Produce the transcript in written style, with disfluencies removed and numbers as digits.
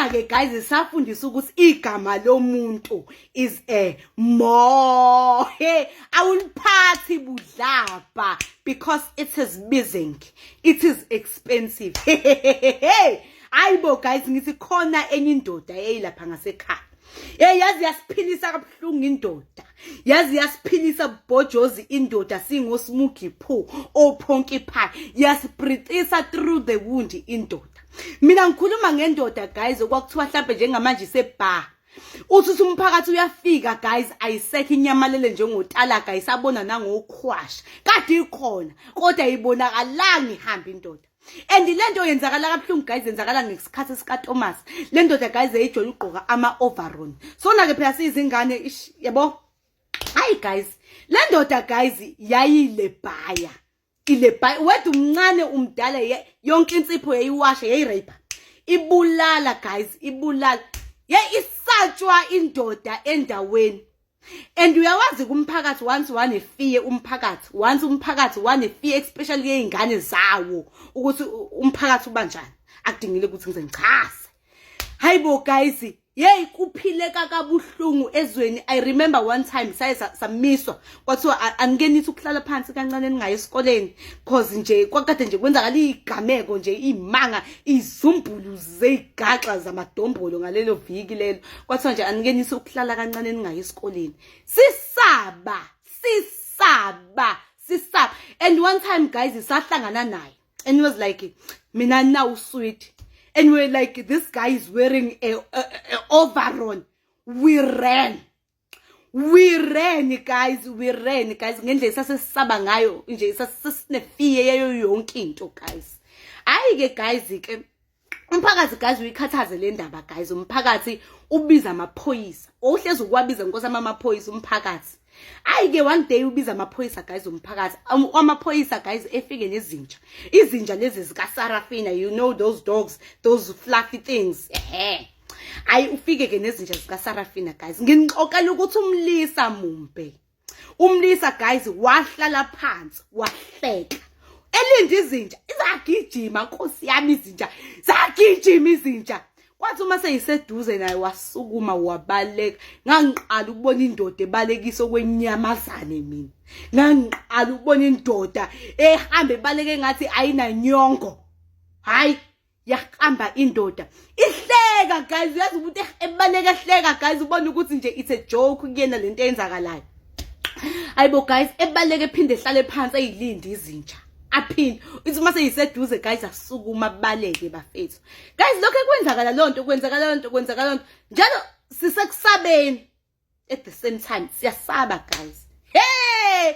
Thina-ke guys safundisa ukuthi igama lomuntu is a more. Hey, awuliphathi budlabha because it is busy. It is expensive. Hey, hayibo guys, ngithi khona enye indoda eyilapha ngasekhaya. Hey, yazi yasiphilisa kabuhlungu indoda. Yazi yasiphilisa bhojozi indoda singosmugi phu ophonki pie. Yasibreathisa through the wound indoda. Mina ngikhuluma ngendoda guys okwakuthiwa mhlambe njengamanje isebar. Uthi umphakathi uyafika guys, ayisekho, inyamalele njengotalaga, ayisabona nangokhwasha. Kade ikhona kodwa ayibonakalanga ihamba indoda. And le nto yenzakala kabuhlungu guys, yenzakala ngesikhathi sika Thomas. Le ndoda guys eyijwayele ugqoka ama overall. Sona ke phela siyizingane ish yabo. Hayi guys, le ndoda guys yayilebhaya. Ilebhaya wethu umncane umdala, yonke insipho yayiwasha, yayirape. Ibulala guys, ibulala. Ye isatshwa indoda endaweni. And uyawazi kumphakathi once wanefear umphakathi, once umphakathi wanefear, especially yezingane zawo, ukuthi umphakathi ubanjani, akudingile ukuthi ngize ngichaze. Hayibo guys, yey, kuphileka kabuhlungu ezweni. I remember one time saye samiswa, kwathiwa anike ukuhlala phansi kancane ningayi esikoleni, cause nje kwakade nje kwenzakala igameko nje, imanga, izumbulu zeyigaxa zamadombolo ngalelo viki lelo. Kwathiwa nje anike ukuhlala kancane ningayi esikoleni. Sisaba, sisaba, sisaba. And one time guys sahlangana naye and he was like, "Mina now sweet," and we're like, "This guy is wearing a overall." We ran, we ran guys, we ran guys, ngendlela sasesisaba ngayo nje, sasesine-fear yayo yonke into guys. Hayi ke guys ke, umphakathi guys uyikhathaze le ndaba guys. Umphakathi ubiza amaphoyisa, ohlezi ukwabiza nkosi amaphoyisa umphakathi. Hayi ke, one day ubiza amaphoyisa guys umphakathi. Amaphoyisa guys efike nezinja, izinja lezi zika Sarafina, you know those dogs, those fluffy things. Ehe, hayi, ufike ke nezinja zika Sarafina guys. Nginixoxela ukuthi umlisa mumbe, umlisa guys wahlala phansi wahleka elinde izinja izagijima. Nkosi yami, izinja zagijima, izinja. Kwathi uma seyiseduze naye wasukuma wabaleka. Ngangiqala ukubona indoda ebalekisa okwenyamazane mina. Ngangiqala ukubona indoda ehamba ebaleke ngathi ayinanyongo. Hayi, yahamba indoda ihleka guys, yazi umuntu ebaleka ehleka guys, ubona ukuthi nje it's a joke kuyena lento eyenzakalayo. Hayibo guys, ebaleke ephinde ehlale phansi eyilindi izinja, aphinde ithi uma seyiseduze guys asukuma abaleke bafethu. Guys, lokho ekwenzakala lonto, kwenzakala lonto, kwenzakala lonto njalo, sisekusabeni at the same time, siyasaba guys. Hey.